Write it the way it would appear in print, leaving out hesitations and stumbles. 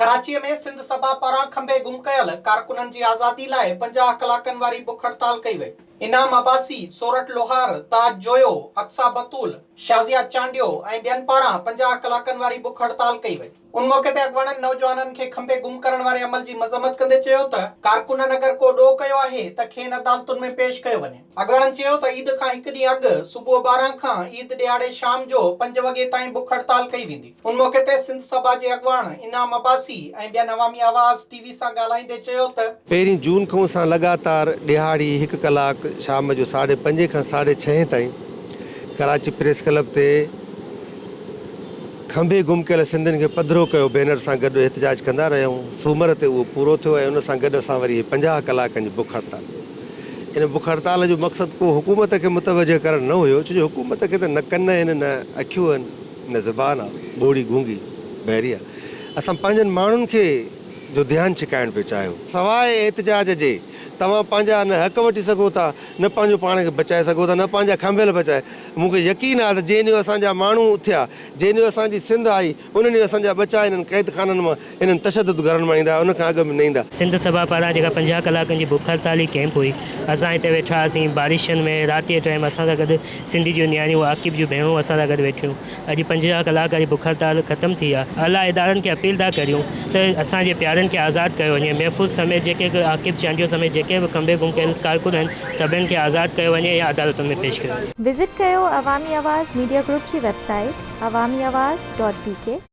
ڪراچيء ۾ سنڌ سڀا پاران کنڀي گم ڪيل ڪارڪنن جي آزادي لاء 50 ڪلاڪن واري بک هڙتال ڪئي وئي. انعام عباسي، سورٺ لوهار، تاج جويو، اقصيٰ بتول، شازيه چانڊيو ۽ ٻين پاران 50 ڪلاڪن واري بک هڙتال ڪئي وئي. ان موقعي تي اڳواڻن نوجوانن کي کنڀي گم ڪرڻ واري عمل جي مذمت ڪندي چيو ته ڪارڪنن اگر ڪو ڏوهه ڪيو آهي ته کين عدالتن ۾ پيش ڪيو وڃي. اڳواڻن چيو ته عيد کان هڪ ڏينهن اڳ صبح 12 کان عيد ڏهاڙي شام جو 5 وڳي تائين بک هڙتال ڪئي ويندي. ان موقعي تي سنڌ سڀا جي اڳواڻ انعام عباسي ۽ ٻين عوامي آواز ٽي وي سان ڳالهائيندي چيو ته. پهرين جون کان اسان لڳاتار ڏهاڙي هڪ ڪلاڪ شام جو ساڍي پنجين کان ساڍي ڇهين تائين ڪراچي پريس ڪلب تي کنڀي گم ڪيل سنڌين کي پڌرو ڪيو بينر سان گڏ احتجاج ڪندا رهيا آهيون، سومر تي اهو پورو ٿيو ۽ ان سان گڏ اسان وري هي 50 ڪلاڪن جي بک هڙتال. ان بک هڙتال جو مقصد ڪو حڪومت کي متوجهه ڪرڻ نه هيو ڇو جو حڪومت کي ته نه ڪن آهن نه اکيون آهن نه زبان آ، ٻوڙي گونگي بحري آ. اسان پنهنجن ماڻهن کي جو ڌيان ڇڪائڻ پئي چاهيو. سواء احتجاج جي توهان پنهنجا نه حق وٺي سگهو ٿا نه پنهنجو پاڻ کي بچائي سگهو ٿا نه پنهنجا کنڀيل بچائي. مون کي يقين آهي ته جنهن ڏينهن اسان جا ماڻهو اٿيا، جنهن ڏينهن اسان جي سنڌ آئي، ان ڏينهن اسان جا ٻچا انهن قيد خانن مان، انهن تشدد گهرن مان ايندا، ان کان اڳ ۾ نه ايندا. سنڌ سڀا پاران جيڪا 50 ڪلاڪن جي بک هڙتالي ڪئمپ هئي، اسان هتي ويٺا هئاسين، بارشن ۾ رات جي ٽائيم اسان سان گڏ سنڌي جون نياڻيون، عاقب جون ڀيڻون اسان سان گڏ ويٺيون. اڄ 50 ڪلاڪ واري بک هڙتال ختم ٿي آ. اعليٰ ادارن کي اپيل ٿا ڪريون ته اسان جي پيارن کي آزاد ڪيو وڃي، محفوظ سميت جيڪي به عاقب چانڊيو سميت جيڪي به کنڀي گم ڪيل ڪارڪن آهن سڀني کي آزاد ڪيو وڃي يا عدالتن ۾ پيش ڪيو وڃي. وزٽ ڪيو عوامي آواز ميڊيا گروپ جي web site Awami Awaz dot B K.